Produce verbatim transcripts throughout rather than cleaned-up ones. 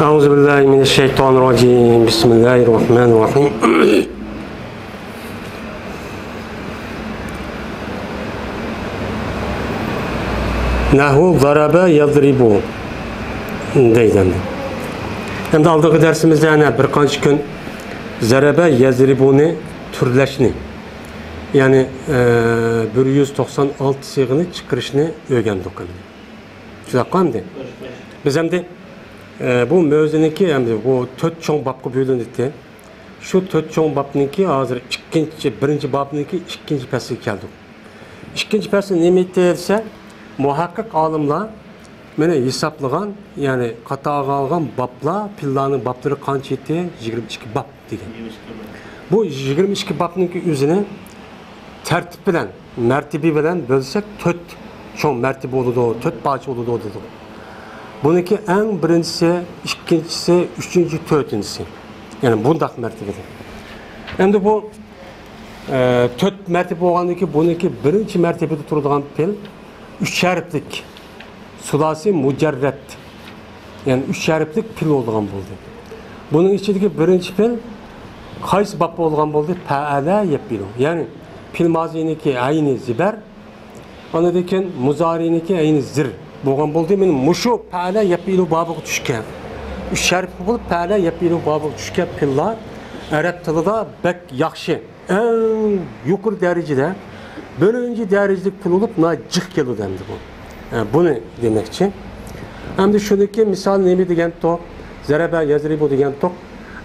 أعوذ بالله من الشيطان الرجيم. بسم الله الرحمن الرحيم. نحو ضرب يضرب دەيدۇ. ئەمدى ئالدىنقى دەرسىمىزدە يەنە بىر قانچە كۈن زەرەبە يەزرىبۇنى تۈرلەشنى، يەنى، ئە، بىر يۈز توقسان ئالتە سىيغىنى چىقىرىشنى ئۆگەندۇق ئەمدى. شۇنداققۇ ئەمدى؟ بىز ئەمدى، ئە، بۇ مۆزىنىڭكى ئەمدى بۇ تۆت چوڭ بابقا بۆلۈنىدۇ. شۇ تۆت چوڭ بابنىڭكى ھازىر ئىككىنچى، بىرىنچى بابنىڭكى ئىككىنچى پەسلىگە كەلدۇق. ئىككىنچى پەسىل نېمە ئىدى دېسە، مۇھەققىق ئالىملار مانا ھېسابلىغان، يەنى قاتارغا ئالغان بابلار، پىللارنىڭ بابلىرى قانچە ئىدى؟ يىگىرمە ئىككى باب دېگەن. بۇ يىگىرمە ئىككى بابنىڭكى ئۆزىنى تەرتىپ بىلەن، مەرتىبە بىلەن بۆلسەك، تۆت چوڭ مەرتىبە بولىدۇ، تۆت پارچە بولىدۇ دېدۇق. بۇنىڭكى ئەڭ بىرىنچىسى، ئىككىنچىسى، ئۈچىنچى، تۆتىنچىسى. يەنى بۇنداق مەرتىبىدە. ئەمدى بۇ، ئە، تۆت مەرتىبە بولغاندىن كېيىن، بۇنىڭكى بىرىنچى مەرتىبىدە تۇرىدىغان پىل ئۈچ ھەرپلىك، سۇلاسىي مۇجەررەت، يەنى ئۈچ ھەرپلىك پىل بولىدىغان بولدى. بۇنىڭ ئىچىدىكى بىرىنچى پىل قايسى باب بولىدىغان بولدى؟ پەئەلە يەپئىلۇ. يەنى پىل مازىنىڭكى ئەينى زىبەر، ئاندىن كېيىن مۇزارىنىڭكى ئەينى زىر بولغان بولدى. مانا مۇشۇ پەئەلە يەپئىلۇ بابىغا چۈشكەن، ئۈچ ھەرپلىك بولۇپ، پەئەلە يەپئىلۇ بابىغا چۈشكەن پىللار ئەرەب تىلىدا بەك ياخشى، ئەڭ يۇقىرى دەرىجىدە، بىرىنچى دەرىجىلىك پىل بولۇپ، ناھايىتى جىق كېلىدۇ ئەمدى بۇ. ئە، بۇنى دېمەكچى. ئەمدى شۇنىڭكى مىسال نېمە دېگەنتۇق؟ زەرەبە يەزرىبۇ دېگەنتۇق.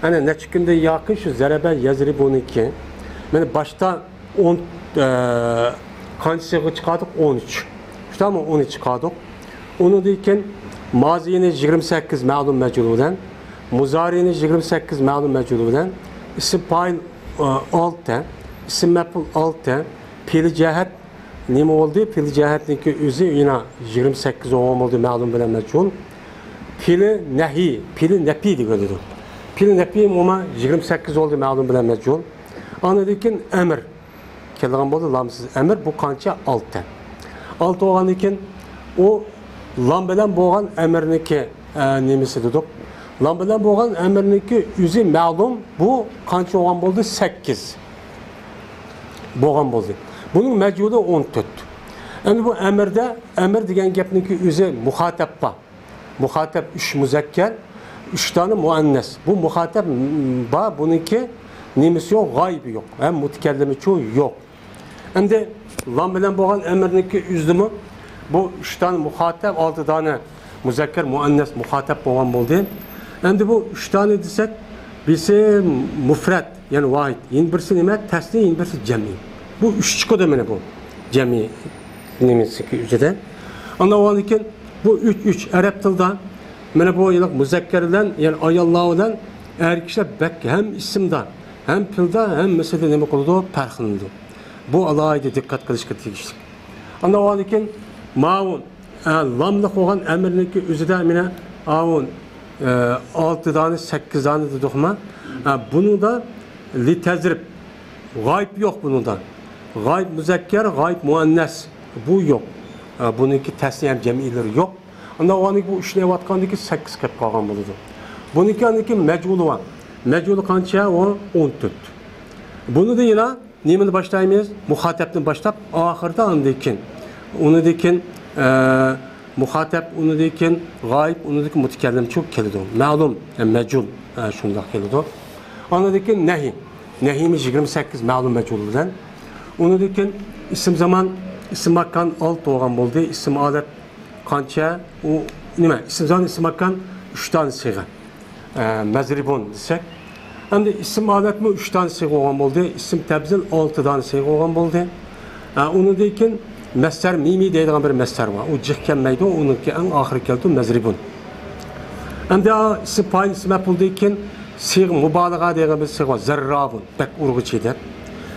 ئەنە نەچچە كۈندىن ياقى شۇ زەرەبە يەزرىبۇنىڭكى، مانا باشتا ئون، ئە، قانچە سىيغا چىقاردۇق؟ ئون ئۈچ. شۇنداقمۇ؟ ئون ئۈچ چىقاردۇق. ئۇنىڭدىن كېيىن مازىيىنى يىگىرمە سەككىز مەلۇم مەجھۇل بىلەن، مۇزارىنى يىگىرمە سەككىز مەلۇم مەجھۇل بىلەن، ئىسىم پائىل، ئە، ئالتە، ئىسىم مەپئۇل ئالتە، پېئىل جەھەت نېمە بولدى؟ پېئىل جەھەتنىڭكى ئۆزى يەنە يىگىرمە سەككىز بولغان بولدى، مەلۇم بىلەن مەجھۇل. پېئىل نەھىي، پېئىل نەپىي دېگىلىدۇ. پېئىل نەپىي ئومۇمەن يىگىرمە سەككىز بولدى، مەلۇم بىلەن مەجھۇل. ئاندىن كېيىن ئەمىر كېلىدىغان بولدى، لامسىز ئەمىر. بۇ قانچە؟ ئالتە. ئالتە بولغاندىن كېيىن ئۇ لام بىلەن بولغان ئەمىرنىڭكى، ئە، نېمىسى دېدۇق؟ لام بىلەن بولغان ئەمىرنىڭكى ئۆزى مەلۇم. بۇ قانچە بولغان بولدى؟ سەككىز بولغان بولدى. بۇنىڭ مەجھۇلى ئون تۆت. ئەمدى بۇ ئەمىردە، ئەمىر دېگەن گەپنىڭكى ئۆزى مۇخاتەب بار. مۇخاتەب ئۈچ مۇزەككەر، ئۈچ دانە مۇئەننەس. بۇ مۇخاتەب بار، بۇنىڭكى نېمىسى يوق؟ غايىبى يوق. ھەم مۇتەكەللىمىچۇ يوق. ئەمدى لام بىلەن بولغان ئەمىرنىڭكى ئۆزىدىمۇ بۇ ئۈچ دانە مۇخاتەب، ئالتە دانە مۇزەككەر، مۇئەننەس، مۇخاتەب بولغان بولدى. ئەمدى بۇ ئۈچ دانە دېسەك، بىرسى مۇفرەت، يەنى ۋاھىد، يەنە بىرسى نېمە؟ تەسنىيە، يەنە بىرسى جەمئىي. بۇ ئۈچ چىقىدۇ مانا بۇ جەمئىي نېمىسىنىڭكى ئۆزىدە. ئاندىن ئۇنىڭدىن كېيىن بۇ ئۈچ، ئۈچ ئەرەب تىلىدا مانا بۇ يىللىق مۇزەككەر بىلەن، يەنى ئاياللار بىلەن ئەر كىشىلەر بەك ھەم ئىسىمدا، ھەم پىلدا، ھەم مىسىلدا نېمە قىلىدۇ؟ پەرقلىنىدۇ. بۇ ئالاھىدە دىققەت قىلىشقا تېگىشلىك. ئاندىن ئۇنىڭدىن كېيىن ماۋۇ، ئە، لاملىق بولغان ئەمىرنىڭكى ئۆزىدە مانا ئاۋۇ، ئە، ئالتە دانە، سەككىز دانە دېدۇقما؟ ئە، بۇنىڭدا لىتەزرىب، غايىب يوق بۇنىڭدا. غايىب مۇزەككەر، غايىب مۇئەننەس، بۇ يوق. ئە، بۇنىڭكى تەسنىيە ھەم جەمئىيلىرى يوق. ئاندىن ئۇنىڭكى بۇ ئۈچنى ئېلىۋاتقاندىكى سەككىز قېلىپ قالغان بولىدۇ. بۇنىڭكى ئاندىكى مەجھۇلى بار. مەجھۇلى قانچە؟ ئۇ ئون تۆت. بۇنىدا يەنە نېمىنى باشلايمىز؟ مۇخاتەبتىن باشلاپ، ئاخىرىدا ئاندىن كېيىن، ئۇنىڭدىن كېيىن، ئە، مۇخاتەب، ئۇنىڭدىن كېيىن غايىب، ئۇنىڭدىن كېيىن مۇتەكەللىمچۇ كېلىدۇ. مەلۇم، ئە، مەجھۇل، ئە، شۇنداق كېلىدۇ. ئاندىن كېيىن نەھىي. نەھىيمىز يىگىرمە سەككىز مەلۇم مەجھۇل بىلەن. ئۇنىڭدىن كېيىن ئىسىم زامان، ئىسىم ماكان ئالتە بولغان بولدى. ئىسىم ھالەت قانچە؟ ئۇ نېمە؟ ئىسىم زامان، ئىسىم ماكان ئۈچ دانە سىيغە. ئە، مەزرىبۇن دېسەك. ئەمدى ئىسىم ھالەتمۇ ئۈچ دانە سىيغە بولغان بولدى. ئىسىم تەبزىل ئالتە دانە سىيغە بولغان بولدى. ئە، ئۇنىڭدىن كېيىن مەسدەر مىمى دەيدىغان بىر مەسدەر بار. ئۇ جىق كەلمەيدۇ، ئۇنىڭكى ئەڭ ئاخىرى كەلدى، مەزرىبۇن. ئەمدى ئا، ئىسىم پائىل، ئىسىم مەپئۇلدىن كېيىن سىيغە مۇبالىغە دەيدىغان بىر سىيغە بار، زەررابۇن، بەك ئۇرغۇچى دەپ.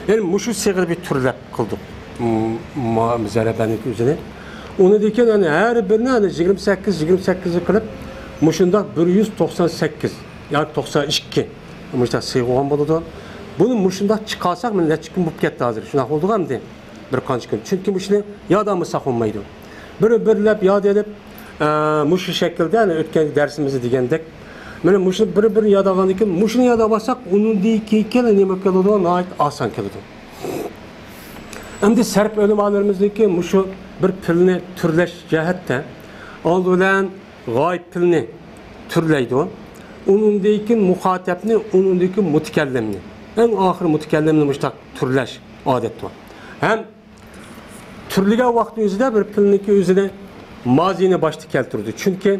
يەنى مۇشۇ سىيغىنى بىر تۈرلەپ قىلدۇق. م-، ما-، زەرەبەنىڭ ئۆزىنى. ئۇنىڭدىن كېيىن يەنى ھەر بىرىنى يەنى يىگىرمە سەككىز، يىگىرمە سەككىز قىلىپ، مۇشۇنداق بىر يۈز توقسان سەككىز ياكى توقسان ئىككى مۇشۇنداق سىيغا بولغان بولىدۇ. بۇنى مۇشۇنداق چىقارساق، مانا نەچچە كۈن بولۇپ كەتتى ھازىر. شۇنداق بولدىغۇ ئەمدى؟ بىر قانچە كۈن. چۈنكى مۇشۇنى ياد ئالمىساق بولمايدۇ. بىر بىرلەپ ياد ئېلىپ، ئە، مۇشۇ شەكىلدە، يەنى ئۆتكەن دەرسىمىزدە دېگەندەك، مانا مۇشۇنى بىر-بىر يادلىغاندىن كېيىن، مۇشۇنى يادلاۋالساق، ئۇنىڭدىن كېيىن نېمە كېلىدۇ؟ ناھايىتى ئاسان كېلىدۇ. ئەمدى سەرپ ئۆلىمالىرىمىزنىڭكى مۇشۇ بىر پىلنى تۈرلەش جەھەتتە ئالدى بىلەن غايىب پىلنى تۈرلەيدۇ. ئۇنىڭدىن كېيىن مۇخاتەبنى، ئۇنىڭدىن كېيىن مۇتەكەللىمنى. ئەڭ ئاخىرى مۇتەكەللىمنى مۇشۇنداق تۈرلەش ئادەتتە بار. ھەم تۈرلىگەن ۋاقىتنىڭ ئۆزىدە بىر پىلنىڭكى ئۆزىنى مازىنى باشتا كەلتۈرىدۇ. چۈنكى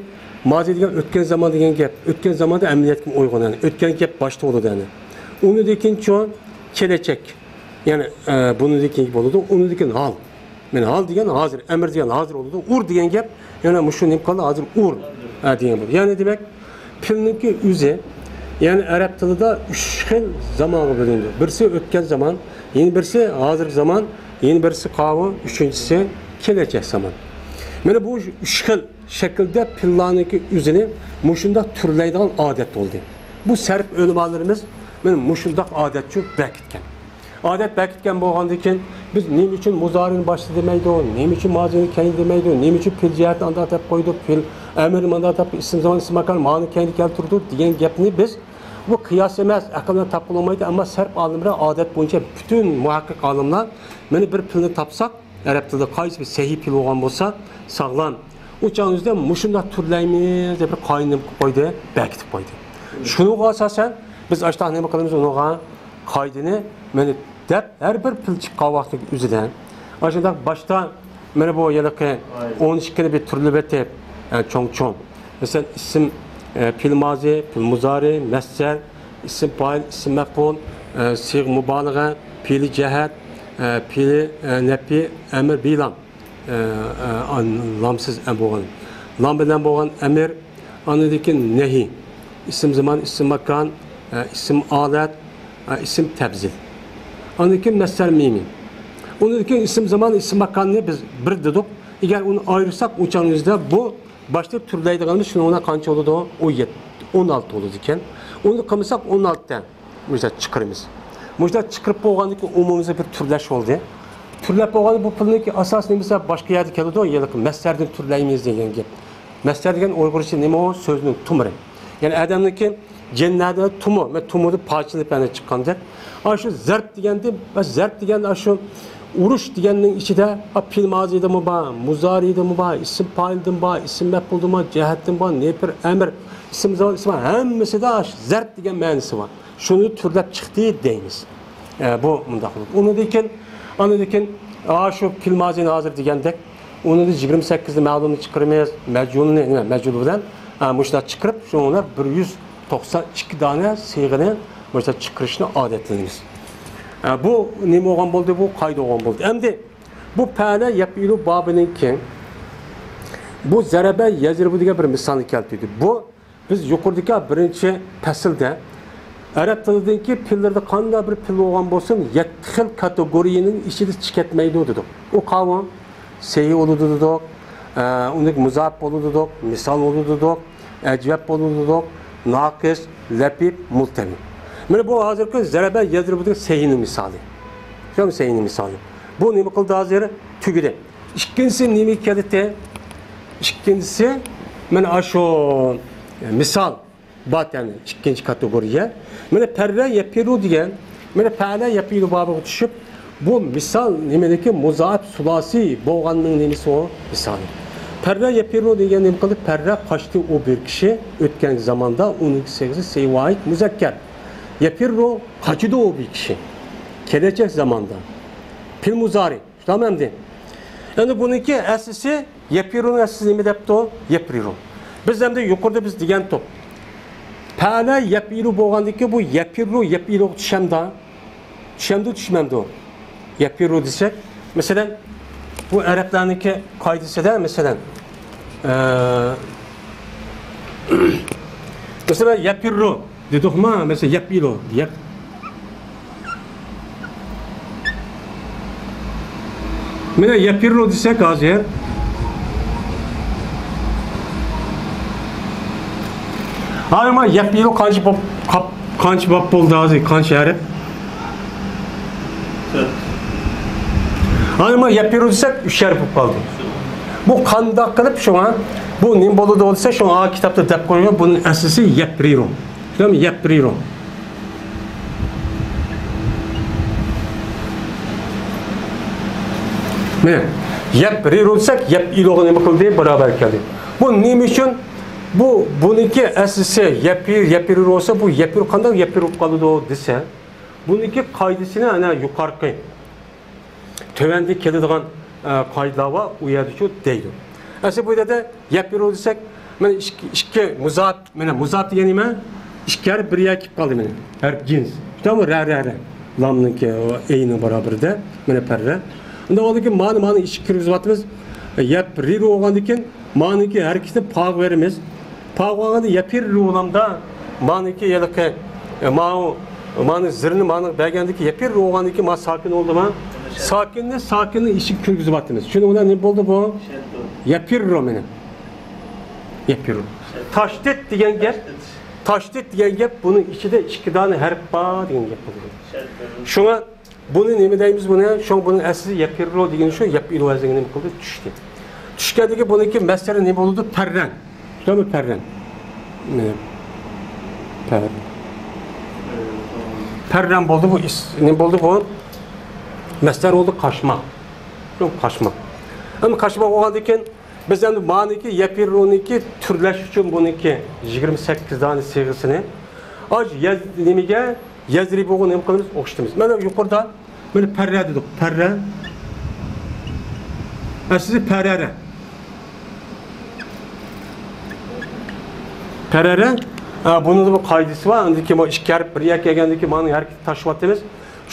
مازى دېگەن ئۆتكەن زامان دېگەن گەپ. ئۆتكەن زاماندا ئەمەلىيەتكە ئۇيغۇن، يەنى ئۆتكەن گەپ باشتا بولىدۇ، يەنى. ئۇنىڭدىن كېيىن چۇ، كېلەچەك. يەنى، ئە، بۇنىڭدىن كېيىن بولىدۇ. ئۇنىڭدىن كېيىن ھال. مانا ھال دېگەن ھازىر، ئەمىر دېگەن ھازىر بولىدۇ. ئۇر دېگەن گەپ، يەنە مۇشۇ نېمە قالدى؟ ھازىر ئۇر، ئە، دېگەن بولىدۇ. يەنى دېمەك، پىلنىڭكى ئۆزى، يەنى ئەرەب تىلىدا ئۈچ خىل زامانغا بۆلۈنىدۇ. بىرسى ئۆتكەن زامان، يەنە بىرسى ھازىرقى زامان، يەنە بىرسى قاۋۇ، ئۈچىنچىسى كېلەچەك زامان. مانا بۇ ئۈچ خىل شەكىلدە پىللارنىڭكى ئۆزىنى مۇشۇنداق تۈرلەيدىغان ئادەت بولدى. بۇ سەرپ ئۆلىمالىرىمىز مانا مۇشۇنداق ئادەتچۇ بەركىتكەن. ئادەت بەركىتكەن بولغاندىن كېيىن، بىز نېمە ئۈچۈن مۇزارىنى باشتا دېمەيدۇ، نېمە ئۈچۈن مازىنى كەينىدە دېمەيدۇ، نېمە ئۈچۈن پېئىل جەھەتنى ئانداق دەپ قويدۇ، پېئىل ئەمىرنى مانداق دەپ، ئىسىم زامان، ئىسىم ماكان مانى كەينىدە كەلتۈرىدۇ دېگەن گەپنى بىز، بۇ قىياس ئەمەس، ئەقىل بىلەن تاپقىلى بولمايدۇ، ئەمما سەرپ ئالىملار ئادەت بويىچە، پۈتۈن مۇھەققىق ئالىملار، مانا بىر پېئىلنى تاپساق، ئەرەب تىلىدا قايسى بىر سەھىھ پېئىل بولغان بولسا، ساغلام. ئۇ چاغنىڭ ئۆزىدە مۇشۇنداق تۈرلەيمىز دەپ بىر قائىدىنى قويدى، بەركىتىپ قويدى. شۇنىڭغا ئاساسەن، بىز ئاشۇنداق نېمە قىلىمىز ئۇنىڭغا؟ قائىدىنى مانا دەپ، ھەر بىر پېئىل چىققان ۋاقىتنىڭ ئۆزىدە. ئاشۇنداق باشتا مانا بۇ ھېلىقى ئون ئىككىنى بىر تۈرلەپ ئېتىپ، ئە، چوڭ-چوڭ. مەسىلەن، ئىسىم، ئە، پېئىل مازى، پېئىل مۇزارى، مەسدەر، ئىسىم پائىل، ئىسىم مەپئۇل، ئە، سىيغە مۇبالىغە، پېئىل جەھەت، ئە، پېئىل، ئە، نەپى، ئەمىر بىلام. ئە، ئە، لامسىز ئەم بولغان. لام بىلەن بولغان ئەمىر، ئاندىن كېيىن نەھى، ئىسىم زامان، ئىسىم ماكان، ئە، ئىسىم ئالەت، ئە، ئىسىم تەبزىل. ئاندىن كېيىن مەسدەر مىمى. ئۇنىڭدىن كېيىن ئىسىم زامان، ئىسىم ماكاننى بىز بىر دېدۇق. ئەگەر ئۇنى ئايرىساق، ئۇ چاغنىڭ ئۆزىدە بۇ باشتا تۈرلەيدىغىنىمىز شۇنىڭ بىلەن قانچە بولىدۇ؟ ئون يەتتە، ئون ئالتە بولىدىكەن. ئۇنى قىلمىساق، ئون ئالتە. مۇشۇنداق چىقىرىمىز. مۇشۇنداق چىقىرىپ بولغاندىن كېيىن ئومۇمىمىزدا بىر تۈرلەش بولدى. تۈرلەپ بولغاندا بۇ پېئىلنىڭكى ئاساسىي نېمىسى باشقا يەردە كېلىدۇ، ھېلىقى مەسدەردىن تۈرلەيمىز دېگەن گەپ. مەسدەر دېگەن ئۇيغۇرچە نېمە ئۇ؟ سۆزنىڭ تۇمۇرى. يەنى ئادەمنىڭكى جېنىدە تۇمۇر، مەن تۇمۇردىن پارچىلىنىپ يەنە چىققاندەك. ئاشۇ زەرب دېگەندىن، زەرب دېگەن ئاشۇ ئۇرۇش دېگەننىڭ ئىچىدە، ئا، پېئىل مازىدىمۇ بار، مۇزارىدىمۇ بار، ئىسىم پائىلدىن بار، ئىسىم مەپئۇلدىن بار، جەھەتتىن بار، نەپى ئەمىر، ئىسىم زامان، ئىسىم، ھەممىسىدە ئاشۇ زەرب دېگەن مەنىسى بار. شۇنى تۈرلەپ چىقتى دەيمىز. ئە، بۇ مۇنداق بولىدۇ. ئۇنىڭدىن كېيىن، ئاندىن كېيىن، ئا، شۇ پېئىل مازىنى ھازىر دېگەندەك، ئۇنىڭدىن يىگىرمە سەككىزنى مەلۇمنى چىقىرىمىز، مەجھۇلنى، نېمە، مەجھۇل بىلەن، ئە، مۇشۇنداق چىقىرىپ، شۇنىڭ بىلەن بىر يۈز توقسان ئىككى دانە سىيغىنى مۇشۇنداق چىقىرىشنى ئادەتلىنىمىز. ئە، بۇ نېمە بولغان بولدى؟ بۇ قائىدە بولغان بولدى. ئەمدى بۇ پەئەلە يەپئىلۇ بابىنىڭكى بۇ زەرەبە يەزرىبۇ دېگەن بىر مىسالنى كەلتۈردى. بۇ بىز يۇقىرىدىكى بىرىنچى پەسىلدە ئەرەب تىلىدىكى پېئىللىرىدا قانداق بىر پېئىل بولغان بولسۇن، يەتتە خىل كاتېگورىيەنىڭ ئىچىدە چىقىۋەتمەيدۇ دېدۇق. ئۇ قاۋۇ، سەھىھ بولىدۇ دېدۇق، ئە، ئۇنىڭ مۇزاپ بولىدۇ دېدۇق، مىسال بولىدۇ دېدۇق، ئەجۋەب بولىدۇ دېدۇق، ناقىس، لەپىپ، مۇلتەۋى. مانا بۇ ھازىرقى زەرەبە يەزرىبۇدىكى سەھىھنىڭ مىسالى. شۇ سەھىھنىڭ مىسالى. بۇ نېمە قىلدى ھازىر؟ تۈگىدى. ئىككىنچىسى نېمىگە كەلدى؟ ئىككىنچىسى، مانا ئاشۇ مىسال بار ئىكەن، ئىككىنچى كاتېگورىيە. مانا پەررە يەپىرۇ دېگەن، مانا پەئەلە يەپىرۇ بابىغا چۈشۈپ، بۇ مىسال نېمىدىكى مۇزائىپ سۇلاسىي بولغاننىڭ نېمىسى ئۇ؟ مىسالى. پەررە يەپىرۇ دېگەن نېمە قىلدى؟ پەررە قاچتى ئۇ بىر كىشى، ئۆتكەن زاماندا ئۇنىڭ سىيغىسى سەھىھ ۋاھىد مۇزەككەر. يەپىرۇ، قاچىدۇ ئۇ بىر كىشى. كېلەچەك زاماندا. پېئىل مۇزارى. شۇنداقمۇ ئەمدى؟ ئەمدى بۇنىڭكى ئەسلىسى يەپىرۇنىڭ ئەسلىسى نېمە دەپتۇ؟ يەپرىرۇ. بىز ئەمدى يۇقىرىدا بىز دېگەنتۇق. پەئەلە يەپئىلۇ بولغاندىكى بۇ يەپىررۇ، يەپئىلۇغا چۈشەمدا؟ چۈشەمدۇ، چۈشمەمدۇ؟ يەپىررۇ دېسەك، مەسىلەن، بۇ ئەرەبلەرنىڭكى قائىدىسىدە، مەسىلەن، ئە، مەسىلەن، يەپىررۇ. دېدۇقما، مەسىلەن، يەپئىلۇ، يەپ. مانا يەپىررۇ دېسەك ھازىر. ھازىر مانا يەپئىلۇ قانچە باب، قاپ-، قانچە باب بولدى ھازىر، قانچە ھەرپ؟ تۆت. ھازىر مانا يەپىررۇ دېسەك، ئۈچ ھەرپ بولۇپ قالدى. بۇ قانداق قىلىپ شۇڭا، بۇ نېمە بولىدۇ دېسە، شۇڭا كىتابتا دەپ قويغان، بۇنىڭ ئەسلىسى يەپرىرۇ. شۇنداقمۇ؟ يەپرىرۇ. مانا، يەپرىرۇ دېسەك، يەپئىلۇغا نېمە قىلدى؟ باراۋەر كەلدى. بۇ نېمە ئۈچۈن؟ بۇ، بۇنىڭكى ئەسلىسى يەپىر، يەپىرىرۇ بولسا، بۇ يەپىر قانداق يەپىر بولۇپ قالىدۇ دېسە، بۇنىڭكى قائىدىسىنى ئەنە يۇقىرىقى تۆۋەندە كېلىدىغان، ئە، قائىدىلار بار، ئۇ يەردە شۇ دەيدۇ. ئەسلى بۇ يەردە يەپىرۇ دېسەك، مانا ئىككى، ئىككى مۇزاپ، مانا مۇزاپ دېگەن نېمە؟ ئىككى ھەرپ بىر يەرگە كېلىپ قالدى مانا. ھەرپ جىنس. شۇنداقمۇ؟ رە، رە، رە. لامنىڭكى، ئەينىڭ باراۋىرىدە. مانا پەررە. ئۇنداق بولغاندىن كېيىن مانى، مانى ئىچىگە كىرگۈزۈۋاتىمىز. يەپرىرۇ بولغاندىن كېيىن مانىڭكى ھەرىكىتىنى پاغا بېرىمىز. پاغا بولغاندا يەپىررۇ بولامدا، مانىڭكى ھېلىقى، ئە، ماۋۇ، مانى زىرنى مانىڭغا بەرگەندىكى يەپىررۇ بولغاندىكى ما ساكىن بولدىما؟ ساكىننى ساكىننىڭ ئىچىگە كىرگۈزۈۋاتىمىز. شۇنىڭ بىلەن نېمە بولدى بۇ؟ يەپىررۇ مانا. يەپىررۇ. تاشدىد دېگەن گەپ، تاشدىد دېگەن گەپ بۇنىڭ ئىچىدە ئىككى دانە ھەرپ بار دېگەن گەپ بولىدۇ. شۇڭا بۇنى نېمە دەيمىز بۇنى؟ شۇڭا بۇنىڭ ئەسلى يەپىررۇ دېگىنى شۇ، يەپئىلۇ ۋەزنىگە نېمە قىلدى؟ چۈشتى. چۈشكەندىكى بۇنىڭكى مەسدىرى نېمە بولىدۇ؟ پەررەن. شۇمۇ پەررەن. مانا. پەر-، پەررەن بولدى بۇ، ئىس-، نېمە بولدى بۇ؟ مەسدەر بولدى قاچماق. شۇ قاچماق. ئەمدى قاچماق بولغاندىن كېيىن، بىز ئەمدى مانىكى يەپىررۇنىكى تۈرلەش ئۈچۈن بۇنىڭكى يىگىرمە سەككىز دانە سىيغىسىنى ئاج يەز-، نېمىگە، يەزرىبۇغا نېمە قىلىمىز؟ ئوخشىتىمىز. مانا يۇقىرىدا مانا پەررە دېدۇق. پەررە. ئەسلى پەرەرە. پەرەرە. ھە، بۇنىڭدا بىر قائىدىسى بار. ئاندىن كېيىن بۇ ئىككى ھەرپ بىر يەرگە كەلگەندىن كېيىن مانىڭ ھەرىكىتى تاشلىۋاتىمىز.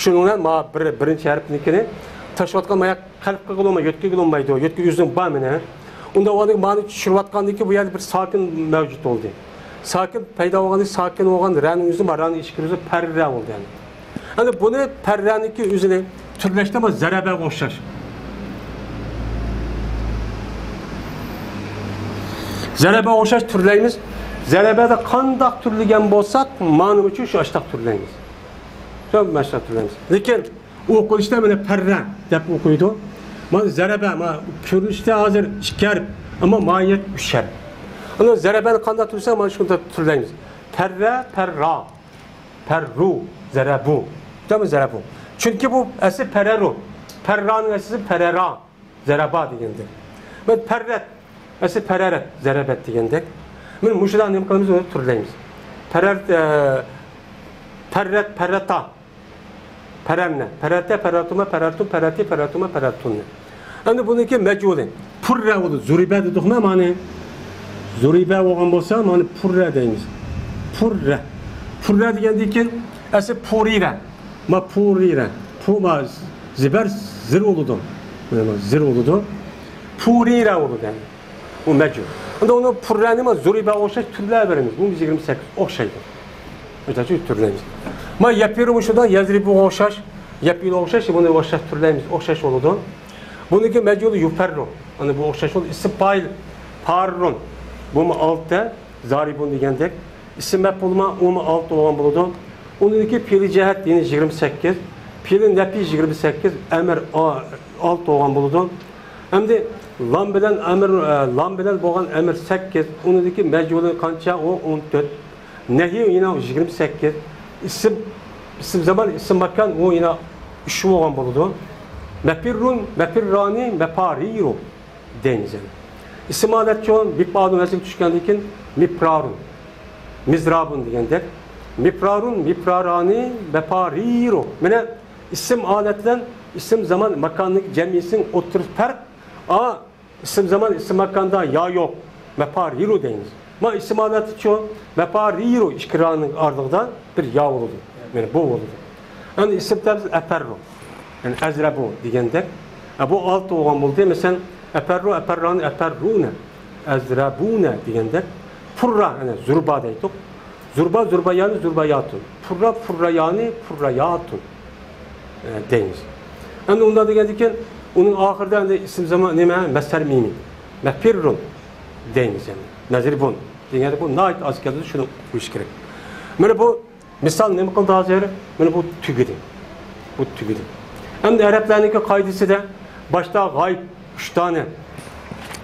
شۇنىڭ بىلەن ما بىر، بىرىنچى ھەرپنىڭكىنى تاشلىۋاتقان ما قەلب قىلغىلى بولمايدۇ، يۆتكىگىلى بولمايدۇ. يۆتكە ئۆزىنىڭ بار مېنى. ئۇنداق بولغاندىكىن مانى چۈشۈرۈۋاتقاندىكىن بۇ يەردە بىر ساكىن مەۋجۇت بولدى. ساكىن پەيدا بولغاندىن ساكىن بولغان رەنىڭ ئۆزى، رەنىڭ ئىچكىرى ئۆزى پەررە بولدى يەنى. ئەمدى بۇنى پەررەنىڭكى ئۆزىنى تۈرلەشتە بۇ زەرەبەگە ئوخشاش. زەرەبەگە ئوخشاش تۈرلەيمىز. زەرەبەدە قانداق تۈرلىگەن بولساق، مانىمۇ شۇ ئاشتاق تۈرلەيمىز. شۇ ئاشتاق تۈرلەيمىز. لېكىن ئوقۇلۇشتا مانا پەررە دەپ ئوقۇيدۇ. مانا زەرەبە، مانا كۆرۈنۈشتە ھازىر ئىككى ھەرپ، ئەمما ماھىيەت ئۈچ ھەرپ. ئانا زەرەبەنى قانداق تۈرسە، مانا شۇنداق تۈرلەيمىز. پەررە، پەررا، پەررۇ، زەرەبۇ. تامام زەرەبۇ. چۈنكى بۇ ئەسلى پەرەرۇ. پەررانىڭ ئەسلى پەرەرا. زەرەبا دېگەندەك. مانا پەررەت، ئەسلى پەرەرەت، زەرەبەت دېگەندەك. مانا مۇشۇنداق نېمە قىلىمىز، ئۇنى تۈرلەيمىز. پەرەرت، ئە، پەررەت، پەررەتا. پەرەرنە، پەرەرتە، پەرەرتۇما، پەرەرتۇن، پەرەرتى، پەرەرتۇما، پەرەرتۇننە. ئەمدى بۇنىڭكى مەجھۇلى. پۇررە بولدى. زۇرىبە دېدۇقمۇ مانى؟ زۇرىبە بولغان بولسا، مانى پۇررە دەيمىز. پۇررە. پۇررە دېگەندىن كېيىن، ئەسلى پۇرىرە. ما پۇرىرە. پۇ ما زىبەر زىر بولىدۇ. زىر بولىدۇ. پۇرىرە بولىدۇ يەنى. بۇ مەجھۇل. ئەمدى ئۇنى پۇررەنى ما زۇرىبەگە ئوخشاش تۈرلەپ بېرىمىز. بۇ يىگىرمە سەككىز ئوخشايدۇ. مىسال ئۈچۈن تۈرلەيمىز. ما يەپىرۇ مۇشۇدا يەزرىبۇغا ئوخشاش، يەپئىلۇغا ئوخشاش، بۇنى ئوخشاش تۈرلەيمىز. ئوخشاش بولىدۇ. بۇنىڭكى مەجھۇلى يۇپەررۇ. ئەنە بۇ ئوخشاش بولىدۇ. ئىسىم پائىل پاررۇن. بۇمۇ ئالتە. زارىبۇن دېگەندەك. ئىسىم مەپئۇلما ئۇمۇ ئالتە بولغان بولىدۇ. ئۇنىڭكى پېئىلى جەھەت يەنى يىگىرمە سەككىز. پېئىلى نەپى يىگىرمە سەككىز. ئەمىر ئا-، ئالتە بولغان بولىدۇ. ئەمدى لام بىلەن ئەمىر، ئە، لام بىلەن بولغان ئەمىر سەككىز، ئۇنىڭدىكى مەجھۇلى قانچە؟ ئۇ ئون تۆت. نەھى يەنە يىگىرمە سەككىز. ئىسىم، ئىسىم زامان، ئىسىم ماكان ئۇ يەنە ئۈچ بولغان بولىدۇ. مەپىررۇن، مەپىررانى، مەپارىرۇ دەيمىز يەنە. ئىسىم ھالەتچۇ، مىپئالۇن ۋەزنگە چۈشكەندىن كېيىن مىپرارۇن، مىزرابۇن دېگەندەك. مىپرارۇن، مىپرارانى، مەپارىرۇ. مانا ئىسىم ھالەت بىلەن ئىسىم زامان ماكاننىڭ جەمئىيسىنىڭ ئوتتۇرىسى پەرق. ئا، ئىسىم زامان، ئىسىم ماكاندا يا يوق. مەپارىرۇ دەيمىز. ما ئىسىم ھالەتچۇ، مەپارىرۇ، ئىككى رانىڭ ئارىلىقىدا بىر يا بولىدۇ. يەنى بۇ بولىدۇ. ئەمدى ئىسىم تەبىز ئەپەررۇ. يەنى ئەزرەبۇ دېگەندەك. ئە، بۇ ئالتە بولغان بولدى. مەسىلەن، ئەپەررۇ، ئەپەررانى، ئەپەررۇنە. ئەزرەبۇنە دېگەندەك. پۇررا، يەنى زۇربا دەيتۇق. زۇربا، زۇربايانى، زۇرباياتۇن. پۇررا، پۇررايانى، پۇرراياتۇن. ئە، دەيمىز. ئەمدى ئۇنداق دېگەندىن كېيىن ئۇنىڭ ئاخىرىدا ئەمدى ئىسىم زامان نېمە؟ مەسەر مىمى. مەپىررۇن دەيمىز ئەمدى. مەزرىبۇن دېگەندە بۇ ناھايىتى ئاز كېلىدۇ، شۇنى قويۇش كېرەك. مانا بۇ مىسال نېمە قىلدى ھازىر؟ مانا بۇ تۈگىدى. بۇ تۈگىدى. ئەمدى ئەرەبلەرنىڭكى قائىدىسىدە باشتا غايىب ئۈچ دانە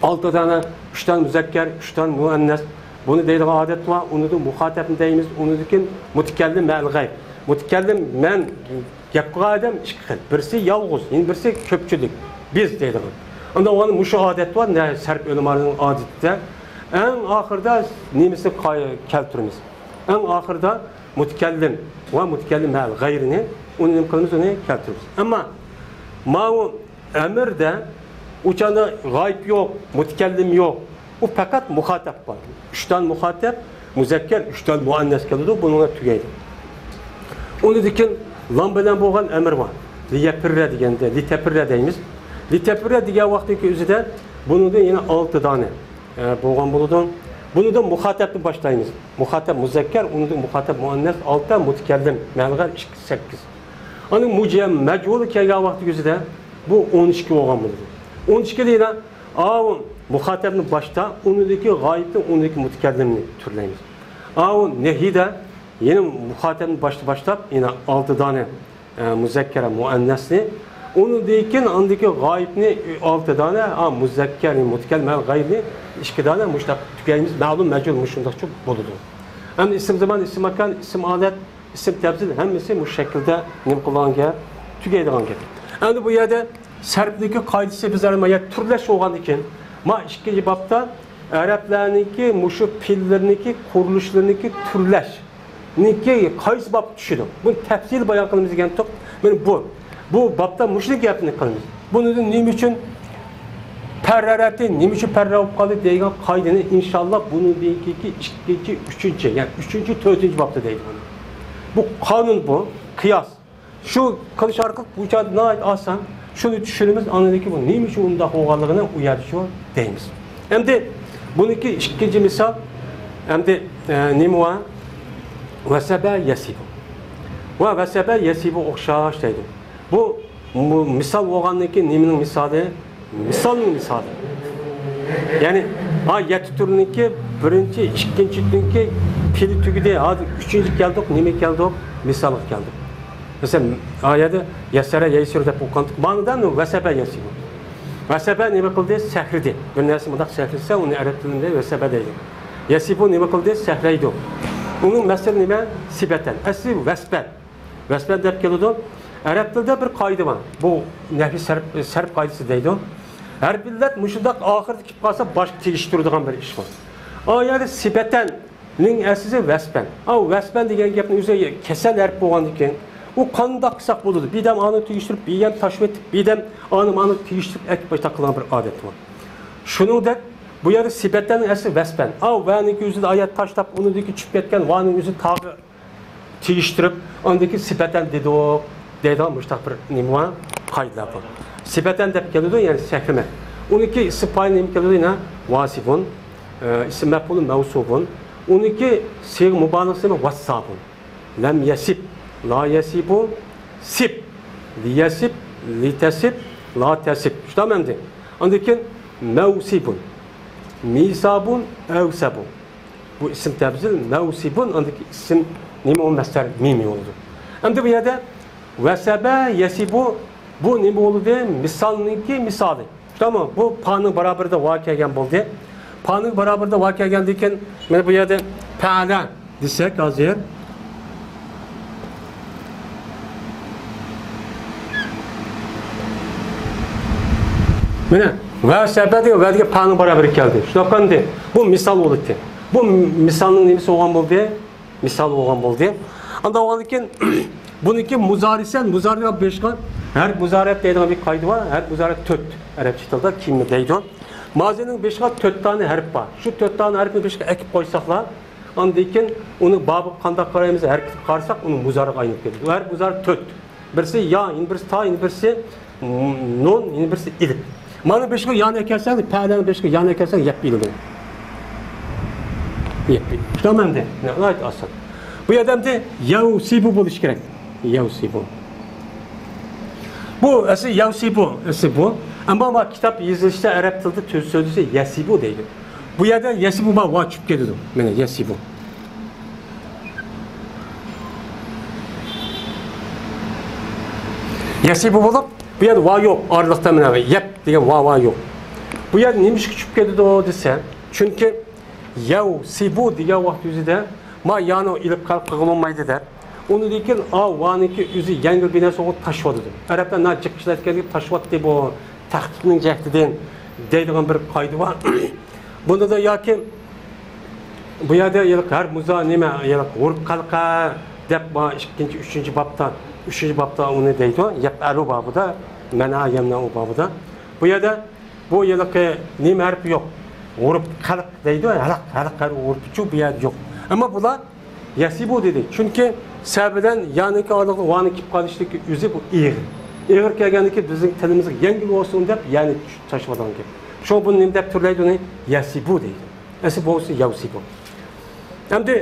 ئالتە دانە، ئۈچ دانە مۇزەككەر، ئۈچ دانە مۇئەننەس. بۇنى دەيدىغان ئادەت بار. ئۇنىڭدىن مۇخاتەبنى دەيمىز، ئۇنىڭدىن كېيىن مۇتەكەللىم مەئەل غەير. مۇتەكەللىم مەن گەپ قىلغان ئادەم ئىككى خىل. بىرسى يالغۇز، يەنە بىرسى كۆپچىلىك، بىز دەيدىغان. ئۇندا ئۇنىڭ مۇشۇ ئادەت بار، نە سەرپ ئۆلىمالارنىڭ ئادىتىدە. ئەڭ ئاخىرىدا نېمىسىنى قاي-، كەلتۈرىمىز؟ ئەڭ ئاخىرىدا مۇتەكەللىم ۋە مۇتەكەللىم مەئەل غەيرىنى ئۇنى نېمە قىلىمىز، ئۇنى كەلتۈرىمىز. ئەمما ماۋۇ ئەمىردە ئۇ چاغدا غايىب يوق، مۇتەكەللىم يوق. ئۇ پەقەت مۇخاتەب بار. ئۈچ دانە مۇخاتەب، مۇزەككەر، ئۈچ دانە مۇئەننەس كېلىدۇ، بۇنىڭغا تۈگەيدۇ. ئۇنىڭدىن كېيىن لام بىلەن بولغان ئەمىر بار. لىيەپىررە دېگەندە، لىتەپىررە دەيمىز. لىتەپىررە دېگەن ۋاقىتتىكى ئۆزىدە بۇنىڭدا يەنە ئالتە دانە، ئە، بولغان بولىدۇ. بۇنىڭدا مۇخاتەبنى باشلايمىز. مۇخاتەب مۇزەككەر، ئۇنىڭدا مۇخاتەب مۇئەننەس ئالتە، مۇتەكەللىم مەئەل غەير ئىككى، سەككىز. ئاندىن مۇجەم مەجھۇلى كەلگەن ۋاقتى يۈزىدە بۇ ئون ئىككى بولغان بولىدۇ. ئون ئىككى دېگەن ئاۋۇ مۇخاتەبنى باشتا، ئۇنىڭدىكى غايىبنى، ئۇنىڭدىكى مۇتەكەللىمنى تۈرلەيمىز. ئاۋۇ نەھىدە يەنە مۇخاتەبنى باشتا باشلاپ، يەنە ئالتە دانە، ئە، مۇزەككەر مۇئەننەسنى، ئۇنىڭدىن كېيىن ئاندىكى غايىبنى ئالتە دانە، ئا، مۇزەككەر مۇتەكەللىم غەيرنى ئىككى دانە مۇشۇنداق تۈگەيمىز. مەلۇم مەجھۇل مۇشۇنداقچە بولىدۇ. ئەمدى ئىسىم زامان، ئىسىم ماكان، ئىسىم ھالەت، ئىسىم تەپزىل ھەممىسى مۇشۇ شەكىلدە نېمە قىلىدىغان گەپ، تۈگەيدىغان گەپ. ئەمدى بۇ يەردە سەرپنىڭكى قائىدىسى بىز ھەر ما يەر تۈرلەش بولغاندىكىن، ما ئىككىنچى بابتا ئەرەبلەرنىڭكى مۇشۇ پېئىللىرىنىڭكى قۇرۇلۇشلىرىنىڭكى تۈرلەشنىڭكى قايسى بابقا چۈشىدۇ؟ بۇنى تەپسىلىي بايان قىلىمىز دېگەن توق. مانا بۇ، بۇ بابتا مۇشۇ گەپنى قىلىمىز. بۇنىڭدىن نېمە ئۈچۈن پەررەرەتى، نېمە ئۈچۈن پەررە بولۇپ قالدى دەيدىغان قائىدىنى ئىنشاللا بۇنىڭدىن كېيىنكى ئىككىنچى، ئۈچىنچى، يەنى ئۈچىنچى، تۆتىنچى بابتا دەيدۇ بۇنى. بۇ قانۇن بۇ، قىياس. شۇ قىلىش ئارقىلىق بۇ چاغدا ناھايىتى ئاسان شۇنى چۈشىنىمىز، ئاندىن كېيىن بۇ نېمە ئۈچۈن ئۇنداق بولغانلىقىنى ئۇ يەردە شۇ دەيمىز. ئەمدى بۇنىڭكى ئىككىنچى مىسال، ئەمدى، ئە، نېمە ۋە؟ ۋەسەبە يەسىبۇ. ۋە ۋەسەبە يەسىبۇ ئوخشاش دەيدۇ. بۇ مۇ-، مىسال بولغاندىن كېيىن نېمىنىڭ مىسالى؟ مىسالنىڭ مىسالى. يەنى، ھا، يەتتە تۈرنىڭكى بىرىنچى، ئىككىنچى تۈرنىڭكى پېئىلى تۈگىدى. ھازىر ئۈچىنچىگە كەلدۇق، نېمىگە كەلدۇق؟ مىسالغا كەلدۇق. مەسىلەن، ئا يەردە يەسەرە يەيسىرۇ دەپ ئوقۇغانتۇق. مانىدا ۋەسەبە يەسىبۇ. ۋەسەبە نېمە قىلدى؟ سەھرىدى. بىر نەرسە مۇنداق سەھرىسە، ئۇنى ئەرەب تىلىدا ۋەسەبە دەيدۇ. يەسىبۇ نېمە قىلدى؟ سەھرەيدۇ. ئۇنىڭ مەسىلى نېمە؟ سىبەتەن. ئەسلى ۋەسپەن. ۋەسپەن دەپ كېلىدۇ. ئەرەب تىلىدا بىر قائىدە بار. بۇ نەھۋى سەرپ، سەرپ قائىدىسى دەيدۇ. ھەرپ ئىللەت مۇشۇنداق ئاخىرىدا كېلىپ قالسا، باشقا تېگىشتۈرىدىغان بىر ئىش بار. ئا يەردە سىبەتەننىڭ ئەسلىسى ۋەسپەن. ئا، ۋەسپەن دېگەن گەپنىڭ ئۆزى كېسەل ھەرپ بولغاندىن كېيىن، ئۇ قانداق قىلساق بولىدۇ؟ بىردەم ئانى تېگىشتۈرۈپ، بىردەم تاشلىۋېتىپ، بىردەم ئانى مانى تېگىشتۈرۈپ ئەكىپ باشلاپ قىلغان بىر ئادەت بار. شۇنىڭدەك بۇ يەردە سىبەتەننىڭ ئەسلى ۋەسپەن. ئا، ۋەنىڭكى ئۆزىدە ئا يەردە تاشلاپ، ئۇنىڭدىكى چۈشۈپ كەتكەن ۋانىڭ ئۆزى تاغى تېگىشتۈرۈپ، ئاندىن كېيىن سىپەتەن دېدۇق دەيدىغان مۇشۇنداق بىر نېمە بار؟ قائىدىلەر بار. سىپەتەن دەپ كېلىدۇ، يەنى سەھرىمە. ئۇنىڭكى ئىسىم پايىل نېمە كېلىدۇ؟ يەنە ۋاسىپۇن، ئە، ئىسىم مەپئۇلى مەۋسۇپۇن. ئۇنىڭكى سىيغە مۇبالىغىسى ۋاسساپۇن. لەم يەسىپ، لا يەسىپۇ، سىپ، لىيەسىپ، لىتەسىپ، لا تەسىپ. شۇنداقمۇ ئەمدى؟ ئاندىن كېيىن مەۋسىبۇن، مىسابۇن، ئەۋسەبۇن. بۇ ئىسىم تەپزىل، مەۋسىبۇن، ئاندىكى ئىسىم نېمە ئۇ؟ مەسدەر مىمى بولىدۇ. ئەمدى بۇ يەردە ۋەسەبە يەسىبۇ، بۇ نېمە بولدى؟ مىسالنىڭكى مىسالى. شۇنداقمۇ؟ بۇ پانىڭ بارابىرىدا ۋا كەلگەن بولدى. پانىڭ بارابىرىدا ۋا كەلگەندىن كېيىن، مانا بۇ يەردە پەئەلە دېسەك ھازىر. مانا، ۋەسەبە دېگەن ۋە دېگەن پانىڭ بارابىرى كەلدى. شۇنداققا ئەمدى بۇ مىسال بولدى. بۇ مىسالنىڭ نېمىسى بولغان بولدى؟ مىسال بولغان بولدى. ئاندىن بولغاندىن كېيىن، بۇنىڭكى مۇزارىسەن، مۇزارىغا بېشىغا ھەرپ مۇزارىئەت دەيدىغان بىر قائىدە بار. ھەرپ مۇزارىئەت تۆت. ئەرەبچە تىلدا كىممە دەيدۇ. مازىنىڭ بېشىغا تۆت دانە ھەرپ بار. شۇ تۆت دانە ھەرپنى بېشىغا ئەكىپ قويساقلا، ئاندىن كېيىن ئۇنىڭ بابىغا قانداق قارايمىز، ھەرىكىتىگە قارىساق، ئۇنىڭ مۇزارىغا ئايلىنىپ كېتىدۇ. ئۇ ھەرپ مۇزارىئەت تۆت. بىرسى يا، يەنە بىرسى تا، يەنە بىرسى نۇن، يەنە بىرسى ئېلىپ. مانا بېشىغا يانى ئەكەلسەڭ، پەلەنىڭ بېشىغا يانى ئەكەلسەڭ، يەپ ئېلىدۇ. يەپ ئېلىدۇ. شۇنداقمۇ ئەمدى؟ ناھايىتى ئاسان. بۇ يەردە ئەمدى يەۋسىبۇ بولۇشى كېرەك. يەۋسىبۇ. بۇ ئەسلى يەۋسىبۇ، ئەسلى بۇ. ئەمما ما كىتاب يېزىلىشتا ئەرەب تىلىدا تۈز سۆزلىسە يەسىبۇ دەيدۇ. بۇ يەردە يەسىبۇ ما ۋا چۈشۈپ كېتىدۇ. مانا يەسىبۇ. يەسىبۇ بولۇپ، بۇ يەردە ۋا يوق، ئارىلىقتا مانا يەپ دېگەن ۋا، ۋا يوق. بۇ يەر نېمە ئىشقا چۈشۈپ كېتىدۇ دېسە، چۈنكى يەۋسىبۇ دېگەن ۋاقىت ئۆزىدە ما يانى ئېلىپ قەلب قىلغىلى بولمايدۇ دەپ، ئۇنىڭدىن كېيىن ئا ۋانىڭكى ئۆزى يەڭگىل بىناسى بولغان تاشىۋاتىدۇ. ئەرەبلەر نا جىق ئىشلەتكەندەك تاشىۋاتتى بۇ تەخپىپنىڭ جەھىتىدىن دەيدىغان بىر قائىدە بار. بۇندىدا ياكى بۇ يەردە ھېلىقى ھەر مۇزا نېمە، ھېلىقى ھۇرۇپ خەلقە دەپ، ما ئىككىنچى، ئۈچىنچى بابتا، ئۈچىنچى بابتا ئۇنى دەيدۇ، يەپئەلۇ بابىدا، مەنئا يەمنەئۇ بابىدا. بۇ يەردە بۇ ھېلىقى نېمە ھەرپى يوق. ھۇرۇپ خەلق دەيدۇ، ھەلق، ھەلق ھەرپى ھۇرۇپىچۇ بۇ يەردە يوق. ئەمما بۇلار يەسىبۇ دېدى. چۈنكى سە بىلەن يانىڭكى ئارىلىقىدا ۋانىڭ كېلىپ قالىشلىكى ئۆزى بۇ ئېغىر. ئېغىر كەلگەندىكى بىزنىڭ تىلىمىزغا يەڭگىل بولسۇن دەپ، يەنى تاشلىۋالغان گەپ. شۇڭا بۇنى نېمە دەپ تۈرلەيدۇ ئۇنى؟ يەسىبۇ دەيدۇ. ئەسلى بولسا يەۋسىبۇ. ئەمدى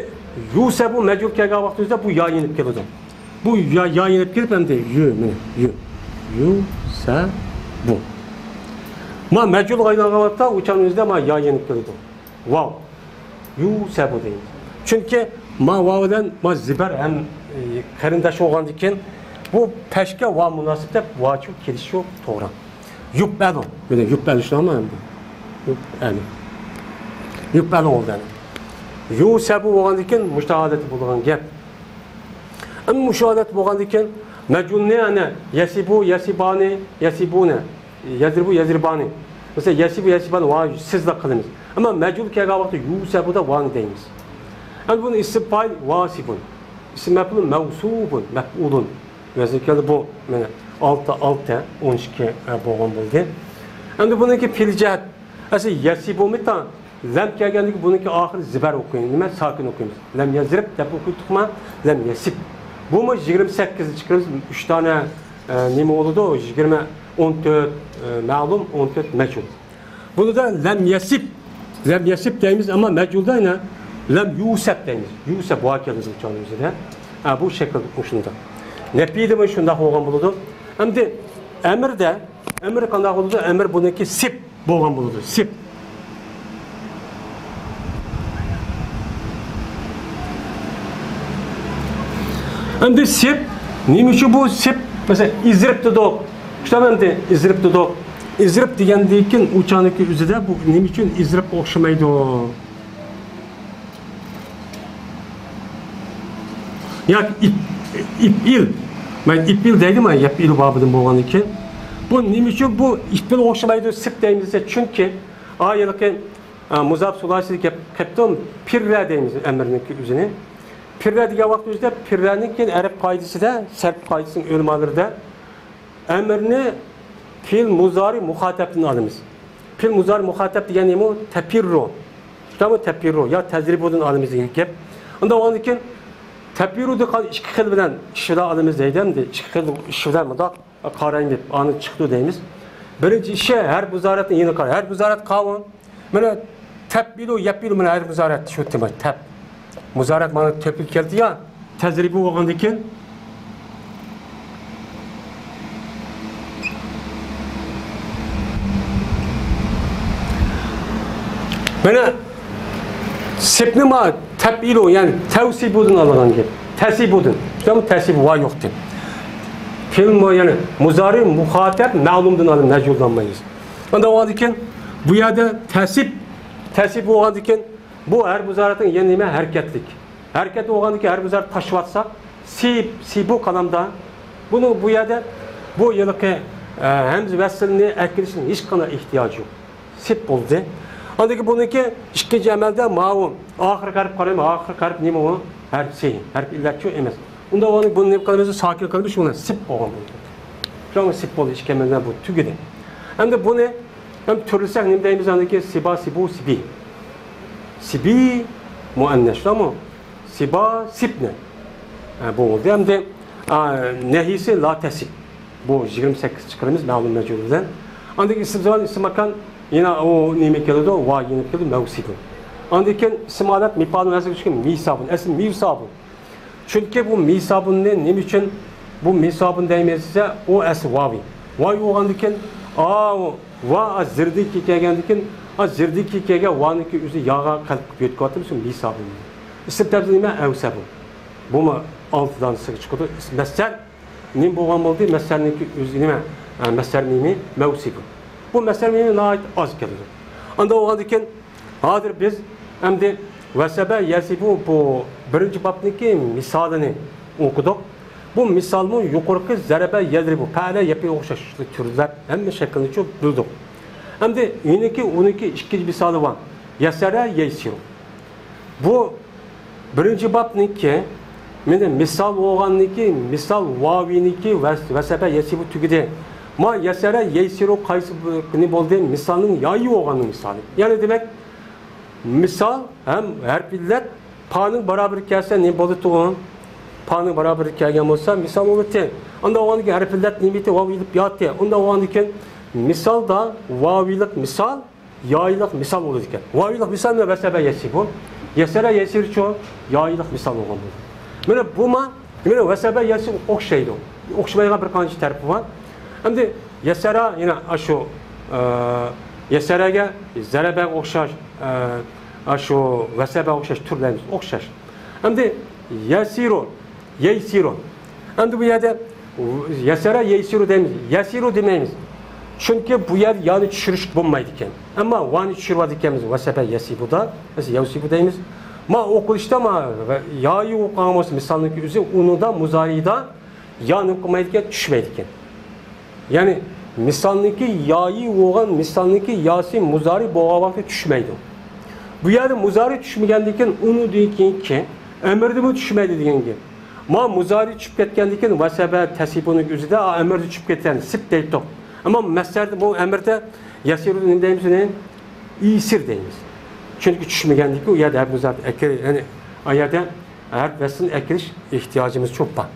يۇسەبۇ مەجھۇل كەلگەن ۋاقتىمىزدا بۇ يا يېنىپ كېلىدۇ. بۇ يا، يا يېنىپ كېلىپ ئەمدى يۇ، مانا يۇ. يۇسەبۇ. ما مەجھۇلغا ئايلانغان ۋاقىتتا ئۇ چاغنىڭ ئۆزىدە ما يا يېنىپ كېلىدۇ. ۋاۋ. يۇسەبۇ دەيمىز. چۈنكى ما ۋاۋ بىلەن ما زىبەر ھەم، ئى، قېرىنداش بولغاندىكىن بۇ پەشكە ۋا مۇناسىپ دەپ ۋاچۇ كېلىشى يوق، توغرا. يۇپئەلۇ. مانا يۇپئەلۇ شۇنداقمۇ ئەمدى؟ يۇپئەلۇ. يۇپئەلۇ بولدى ئەمدى. يۇسەبۇ بولغاندىكىن مۇشۇ ھالەتتە بولىدىغان گەپ. ئەمما مۇشۇ ھالەتتە بولغاندىكىن مەجھۇلنى ئەنە يەسىبۇ، يەسىبانى، يەسىبۇنە. يەزرىبۇ، يەزرىبانى. مەسىلەن، يەسىبۇ، يەسىبانى ۋا سىزلا قىلىمىز. ئەمما مەجھۇل كەلگەن ۋاقىتتا يۇسەبۇدا ۋانى دەيمىز. ئەمدى بۇنى ئىسىم پائىل ۋاسىبۇن. ئىسىم مەپئۇل مەۋسۇبۇن، مەپئۇلۇن. ۋەزنى كەلدى بۇ، مانا، ئالتە، ئالتە، ئون ئىككى، ئە، بولغان بولدى. ئەمدى بۇنىڭكى پېئىل جەھەت. ئەسلى يەسىبۇمىتان. لەم كەلگەندىكى بۇنىڭكى ئاخىرى زىبەر ئوقۇيمىز. نېمە؟ ساكىن ئوقۇيمىز. لەم يەزرىب دەپ ئوقۇيتتۇقما؟ لەم يەسىب. بۇمۇ يىگىرمە سەككىزنى چىقىرىمىز. ئۈچ دانە، ئە، نېمە بولىدۇ؟ يىگىرمە، ئون تۆت، ئە، مەلۇم، ئون تۆت مەجھۇل. بۇنىدا لەم يەسىب، لەم يەسىب دەيمىز، ئەمما مەجھۇلدا يەنە لەم يۇسەب دەيمىز. يۇسەب ۋا كەلدى بۇ چاغنىڭ ئۆزىدە. ھە، بۇ شەكىل شۇنداق. نەپىدىمۇ شۇنداق بولغان بولىدۇ. ئەمدى ئەمىردە، ئەمىر قانداق بولىدۇ؟ ئەمىر بۇنىڭكى سىب بولغان بولىدۇ. سىب. ئەمدى سىپ، نېمە ئۈچۈن بۇ سىپ؟ مەسىلەن، ئىزرىپ دېدۇق. شۇنداق ئەمدى ئىزرىپ دېدۇق. ئىزرىپ دېگەندىن كېيىن ئۇ چاغنىڭكى ئۆزىدە بۇ نېمە ئۈچۈن ئىزرىپقا ئوخشىمايدۇ؟ ياكى ئىپ-، ئىپئىل. مەن ئىپئىل دەيدىمەن، يەپئىل بابىدىن بولغاندىن كېيىن. بۇ نېمە ئۈچۈن بۇ ئىپئىل ئوخشىمايدۇ، سىپ دەيمىز دېسە، چۈنكى ئا ھېلىقى ئا، مۇزاپ سۇلاسىي گەپ قىپتۇ، پىررە دەيمىز ئەمىرنىڭكى ئۆزىنى. پىررە دېگەن ۋاقىت ئۆزىدە، پىررەنىڭ كېيىن ئەرەب قائىدىسىدە، سەرپ قائىدىسىنىڭ ئۆلىمالىرىدا ئەمىرنى پېئىل مۇزارى مۇخاتەبتىن ئالىمىز. پېئىل مۇزارى مۇخاتەب دېگەن نېمە؟ تەپىررۇ. شۇنداقمۇ؟ تەپىررۇ يا تەزرىبۇدىن ئالىمىز دېگەن گەپ. ئۇنداق بولغاندىن كېيىن تەپىررۇدىن قال-، ئىككى خىل بىلەن ئىشىدا ئالىمىز دەيدۇ ئەمدى. ئىككى خىل ئىش بىلەن مۇنداق قارايمىز، ئانى چىقتى دەيمىز. بىرىنچى ئىشى ھەرپ مۇزارەتنى يەنە قارا. ھەرپ مۇزارەت قاۋۇ. مانا تەپئىلۇ، يەپئىلۇ، مانا ھەرپ مۇزارەت شۇ تېما. تەپ. مۇزارەت مانا تۆپۈل كەلدى يا. تەزرىبى بولغاندىن كېيىن. مانا سىپنى ما تەپئىلۇ، يەنى تەۋسىبۇدىن ئالغان گەپ. تەسىبۇدىن. شۇنداقمۇ؟ تەسىبۇ ۋا يوقتى. پېئىل مۇ-، يەنى مۇزارى مۇخاتەب مەلۇمدىن ئالىمىز، مەجھۇلدىن ئالمايمىز. ئاندىن بولغاندىن كېيىن بۇ يەردە تەسىب، تەسىب بولغاندىن كېيىن بۇ ھەرپ مۇزارەتنىڭ يەنە نېمە؟ ھەرىكەتلىك. ھەرىكەت بولغاندىن كېيىن ھەرپ مۇزارەت تاشلىۋاتساق، سىب، سىبۇ كالامدا. بۇنىڭ بۇ يەردە بۇ ھېلىقى، ئە، ھەمزە ۋەسلىنى ئەكىرىشنىڭ ھېچقانداق ئېھتىياجى يوق. سىپ بولدى. ئاندىن كېيىن بۇنىڭكى ئىككىنچى ئەمەلدە ماۋۇ ئاخىرقى ھەرپ قارايمىز. ئاخىرقى ھەرپ نېمە ئۇ؟ ھەرپ سى. ھەرپ ئىللەتچۇ ئەمەس. ئۇنداق بولغاندىن بۇنى نېمە قىلىمىز؟ ساكىن قىلىمىز، شۇ بىلەن سىپ بولغان بولدى. شۇڭا سىپ بولدى، ئىككى ئەمەلدە بۇ تۈگىدى. ئەمدى بۇنى ھەم تۈرلىسەك نېمە دەيمىز؟ ئاندىن كېيىن سىبا، سىبۇ، سىبى. سىبى مۇئەننەس، شۇنداقمۇ؟ سىبا، سىپنى. ھە، بۇ بولدى. ئەمدى، ئا، نەھىيسى لا تەسىپ. بۇ يىگىرمە سەككىز چىقىرىمىز مەلۇم مەجھۇل بىلەن. ئاندىن كېيىن ئىسىم زامان، ئىسىم ماكان، يەنە ئۇ نېمە كېلىدۇ؟ ۋا يېنىپ كېلىدۇ، مەۋسىدۇن. ئاندىن كېيىن ئىسىم ھالەت، مىپالۇن ھەسىل ئۈچۈن مىسابۇن. ئەسلى مىۋسابۇن. چۈنكى بۇ مىسابۇننى نېمە ئۈچۈن بۇ مىسابۇن دەيمىز دېسە، ئۇ ئەسلى ۋاۋى. ۋاۋى بولغاندىن كېيىن، ئا، ۋا، ئا، زىردىكى كەلگەندىن كېيىن، ئا، زىردىكى كەلگەن ۋانىڭكى ئۆزى ياغا قەلب قىلىپ يۆتكىۋاتىمىز، شۇ مىسابۇن. ئىسىم تەبدىل نېمە؟ ئەۋسەبۇن. بۇمۇ ئالتە دانىسىغا چىقىدۇ. ئىسىم مەسدەر. نېمە بولغان بولدى؟ مەسدەرنىڭكى ئۆزى نېمە؟ ھە، مەسدەر نېمە؟ مەۋسىبۇ. بۇ مەسەلە مېنى ناھايىتى ئاز كېلىدۇ. ئانداق بولغاندىكىن، ھازىر بىز ئەمدى ۋەسەبە يەسىبۇ بۇ بىرىنچى بابنىڭكى مىسالىنى ئوقۇدۇق. بۇ مىسالمۇ يۇقىرىقى زەرەبە يەزرىبۇ، پەئەلە يەپئىلۇ ئوخشاش تۈرلەپ ھەممە شەكىلنىچۇ بىلدۇق. ئەمدى يېنىكى ئۇنىڭكى ئىككىنچى مىسالى بار. يەسەرە يەيسىرۇ. بۇ بىرىنچى بابنىڭكى، مانا مىسال بولغاننىڭكى، مىسال ۋاۋىنىڭكى ۋەس-، ۋەسەبە يەسىبۇ تۈگىدى. ما يەسەرە يەيسىرۇ قايسى بىرى بولدى؟ مىسالنىڭ يايى بولغاننىڭ مىسالى. يەنى دېمەك، مىسال ھەم ھەرپ ئىللەت پانىڭ بارابىرى كەلسە نېمە بولىدۇ؟ پانىڭ بارابىرى كەلگەن بولسا مىسال بولىدۇ. ئانداق بولغاندىكىن ھەرپ ئىللەت نېمە ئىدى؟ ۋاۋ ئېلىپ ياتتى. ئانداق بولغاندىكىن مىسالدا ۋاۋىلىق مىسال يايلىق مىسال بولىدىكەن. ۋاۋىلىق مىسال مەن ۋەسەبە يەسىبۇ. يەسەرە يەسىرچۇ يايلىق مىسال بولغان بولىدۇ. مانا بۇما، مانا ۋەسەبە يەسىبۇ ئوخشايدۇ. ئوخشىمايدىغان بىر قانچە تەرىپى بار. ئەمدى يەسەرە يەنە ئاشۇ، ئە، يەسەرەگە، زەرەبەگە ئوخشاش، ئە، ئاشۇ ۋەسەبەگە ئوخشاش تۈرلەرمىز ئوخشاش. ئەمدى يەسىرۇ، يەيسىرۇ. ئەمدى بۇ يەردە يەسەرە يەيسىرۇ دەيمىز، يەسىرۇ دېمەيمىز. چۈنكى بۇ يەردە يانى چۈشۈرۈش بولمايدىكەن. ئەمما ۋانى چۈشۈرۈۋالىدىكەنمىز، ۋەسەبە يەسىبۇدا، بىز يەسىبۇ دەيمىز. ما ئوقۇلۇشتا ما يايى ئوقۇغان بولسا مىسالنىڭكى ئۆزى، ئۇنىڭدا مۇزارىدا يانى قىلمايدىكەن، چۈشمەيدىكەن. يەنى مىسالنىڭكى يايى بولغان، مىسالنىڭكى ياسى مۇزارى بولغان ۋاقىتتا چۈشمەيدۇ. بۇ يەردە مۇزارى چۈشمىگەندىن كېيىن ئۇنىڭدىن كېيىنكى ئەمىردىمۇ چۈشمەيدۇ دېگەن گەپ. ما مۇزارى چۈشۈپ كەتكەندىن كېيىن ۋەسەبە تەسىبۇنىڭ ئۆزىدە ئا، ئەمىردە چۈشۈپ كەتكەن سىپ دەيتتۇق. ئەمما مەسەردە بۇ ئەمىردە يەسىرۇ نېمە دەيمىز ئۇنى؟ ئىسىر دەيمىز. چۈنكى چۈشمىگەندىن كېيىن ئۇ يەردە ھەرپ مۇزارى ئەكىر، يەنى ئا يەردە ھەرپ ۋەسلىنى ئەكىرىش ئېھتىياجىمىز چوپان.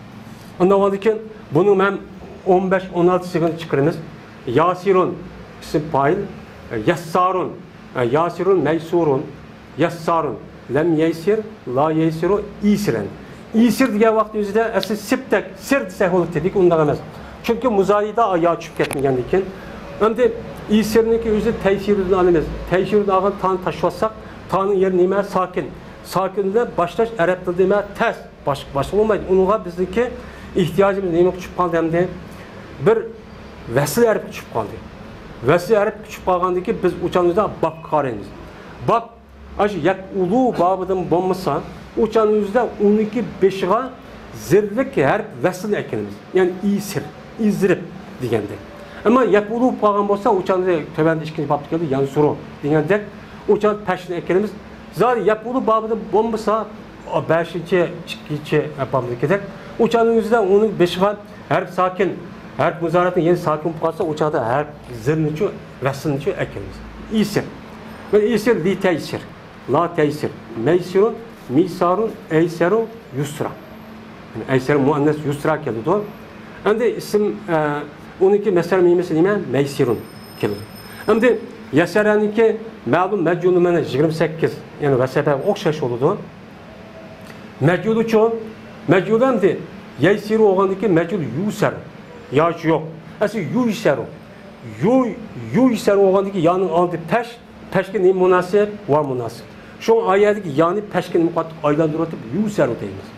ئۇنداق بولغاندىكىن بۇنىڭ ھەم ئون بەش، ئون ئالتىسىغا چىقىرىمىز. ياسىرۇن، ئىسىم پائىل، يەسسارۇن، ياسىرۇن، مەيسۇرۇن، يەسسارۇن، لەم يەيسىر، لا يەيسىرۇ، ئىسىرەن. ئىسىر دېگەن ۋاقىتنىڭ ئۆزىدە ئەسلى سىپتەك، سىر دېسەك بولىدۇ، تېبىئىي ئۇنداق ئەمەس. چۈنكى مۇزارىدا يا چۈشۈپ كەتمىگەندىن كېيىن. ئەمدى ئىسىرنىڭكى ئۆزى تەيسىرىدىن ئالىمىز. تەيسىرىدىن ئالغان تانى تاشلىۋاتساق، تانىڭ يېرى نېمە؟ ساكىن. ساكىن بىلەن باشلاش ئەرەب تىلىدا نېمە؟ تەس. باش-، باشقا بولمايدۇ. ئۇنىڭغا بىزنىڭكى ئېھتىياجىمىز نېمىگە چۈشۈپ قالدى ئەمدى؟ بىر ۋەسىل ھەرپكە چۈشۈپ قالدى. ۋەسىل ھەرپكە چۈشۈپ قالغاندىن كېيىن بىز ئۇچانىمىزدا بابقا قارايمىز. باب، ئاشۇ يەپئۇلۇ بابىدىن بولمىسا، ئۇچانىمىزدا ئۇنىڭكى بېشىغا زىرلىك ھەرپ ۋەسىلنى ئەكىلىمىز. يەنى ئىسىر، ئىزرىپ دېگەندەك. ئەمما يەپئۇلۇ بولۇپ قالغان بولسا، ئۇچاندا تۆۋەندە ئىككىنچى بابتا كەلدى، يەنسۇرۇ دېگەندەك، ئۇچان پەشنى ئەكىلىمىز. زادى يەپئۇلۇ بابىدا بولمىسا، بەشىنچى، ئىككىنچى بابدىكىدەك، ئۇچاننىڭ ئۆزىدە ئۇنىڭ بېشىغا ھەرپ ساكىن، ھەرپ مۇزارىئەتنىڭ يەنە ساكىن بولۇپ قالسا، ئۇچاندا ھەرپ زىرنىچۇ، ۋەسلنىچۇ ئەكىلىمىز. ئىسىر. مانا ئىسىر، لى تەيسىر، لا تەيسىر، مەيسىرۇن، مىسارۇن، ئەيسەرۇ، يۇسرا. يەنى ئەيسەر مۇئەننەس يۇسرا كېلىدۇ. ئەمدى ئىسىم، ئە، ئۇنىڭكى مەسدەر مىمىسى نېمە؟ مەيسىرۇن كېلىدۇ. ئەمدى يەسەرەنىڭكى مەلۇم مەجھۇلى مانا يىگىرمە سەككىز، يەنى ۋەسەبە ئوخشاش بولىدۇ. مەجھۇلىچۇ؟ مەجھۇل ئەمدى يەيسىرۇ بولغاندىكىن مەجھۇل يۇسەرۇ. ياچۇ يوق. ئەسلى يۇيسەرۇ. يۇ، يۇيسەرۇ بولغاندىكىن يانىڭ ئالدى پەش، پەشكە نېمە مۇناسىپ؟ ۋاۋ مۇناسىپ. شۇڭا ئايەتتىكى يانى پەشكە نېمە قاتتىق ئايلاندۇرۇۋېتىپ يۇسەرۇ دەيمىز.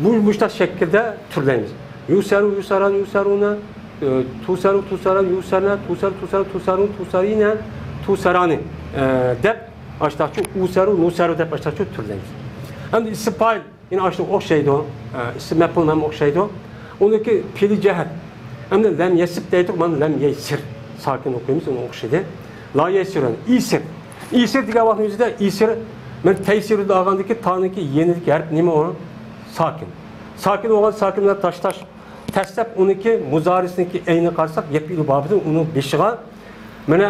بۇ، مۇشۇنداق شەكىلدە تۈرلەيمىز. يۇسەرۇ، يۇسەران، يۇسەرۇنە، ئە، تۇسەرۇ، تۇسەران، يۇسەرنە، تۇسەرۇ، تۇسەرۇ، تۇسەرۇن، تۇسەرىنە، تۇسەرانى، ئە، دەپ ئاشتاقچۇ، ئۇسەرۇ، نۇسەرۇ دەپ ئاشتاقچۇ تۈرلەيمىز. ئەمدى ئىسىم پائىل يەنە ئاشۇنىڭغا ئوخشايدۇ. ئە، ئىسىم مەپئۇل ھەم ئوخشايدۇ. ئۇنىڭكى پېئلى جەھەت. ئەمدى لەم يەسىپ دەيدۇق، مانا لەم يەيسىر. ساكىن ئوقۇيمىز، ئۇنىڭغا ئوخشىدى. لا يەيسىرۇن. ئىسىر. ئىسىر دېگەن ۋاقىتنىڭ ئۆزىدە ئىسىر، مانا تەيسىرۇدا ئالغاندىكى تانىڭكى يېنىدىكى ھەرپ نېمە ئۇ؟ ساكىن. ساكىن بولغان ساكىن بىلەن تاشلاش تەس دەپ ئۇنىڭكى مۇزارىسىنىڭكى ئەينىگە قارىساق، يەپئۇلۇ بابىدىن ئۇنىڭ بېشىغا مانا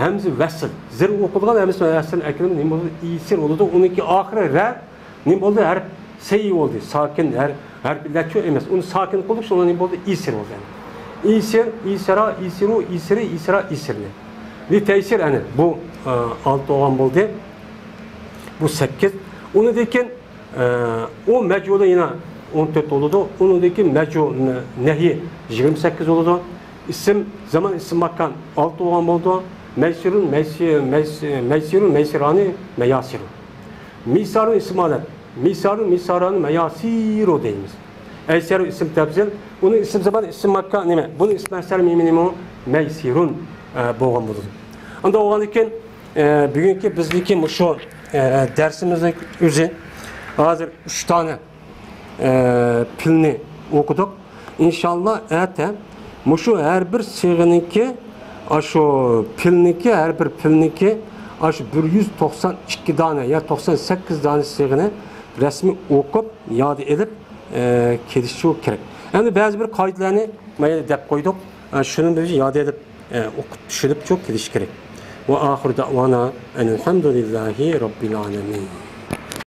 ھەمزە ۋەسل. زىر ئوقۇلغان ھەمزە ۋەسلىنى ئەكىلىمىز نېمە بولىدۇ؟ ئىسىر بولىدۇ. ئۇنىڭكى ئاخىرى رە. نېمە بولدى؟ ھەرپ سەي بولدى. ساكىن ھەر-، ھەرپ ئىللەتچۇ ئەمەس. ئۇنى ساكىن قىلدۇق، شۇڭا نېمە بولدى؟ ئىسىر بولدى. ئىسىر، ئىسرا، ئىسىرۇ، ئىسىرى، ئىسرا، ئىسىرنى. لى تەيسىر، ئەنە بۇ، ئە، ئالتە بولغان بولدى. بۇ سەككىز. ئۇنىڭدىن كېيىن، ئە، ئۇ مەجھۇلى يەنە ئون تۆت بولىدۇ. ئۇنىڭدىن كېيىن مەجھۇل نەھىي يىگىرمە سەككىز بولىدۇ. ئىسىم زامان، ئىسىم ماكان ئالتە بولغان بولىدۇ. مەيسىرۇن، مەيسى-، مەيسى-، مەيسىرۇن، مەيسىرانى، مەياسىرۇن. مىسارۇن ئىسىم ھالەت. مىسارۇن، مىسارانى، مەياسىرۇ دەيمىز. ئەيسەرۇ ئىسىم تەپزىل. ئۇنى ئىسىم زامان، ئىسىم ماكان نېمە؟ بۇنى ئىسىم مەسدەر مىمى نېمە ئۇ؟ مەيسىرۇن. ئە، بولغان بولىدۇ. ئەمدى بولغاندىن كېيىن، ئە، بۈگۈنكى بىزنىڭكى مۇشۇ، ئە، دەرسىمىزنىڭ ئۆزى ھازىر ئۈچ دانە، ئە، پېئىلنى ئوقۇدۇق. ئىنشاللا ئەتە مۇشۇ ھەر بىر سىيغىنىڭكى، ئاشۇ پېئىلنىڭكى، ھەر بىر پېئىلنىڭكى ئاشۇ بىر يۈز توقسان ئىككى دانە يا توقسان سەككىز دانە سىيغىنى رەسمىي ئوقۇپ، ياد ئېلىپ، ئە، كېلىشى كېرەك. ئەمدى بەزى بىر قائىدىلەرنى مانا دەپ قويدۇق. ئە، شۇنى بىز ياد ئېلىپ، ئە، ئوقۇپ چۈشىنىپچۇ كېلىش كېرەك. ۋە ئاخىر دەۋانا ئەنىلھەمدۇلىللاھى رەببىل ئالەمىن.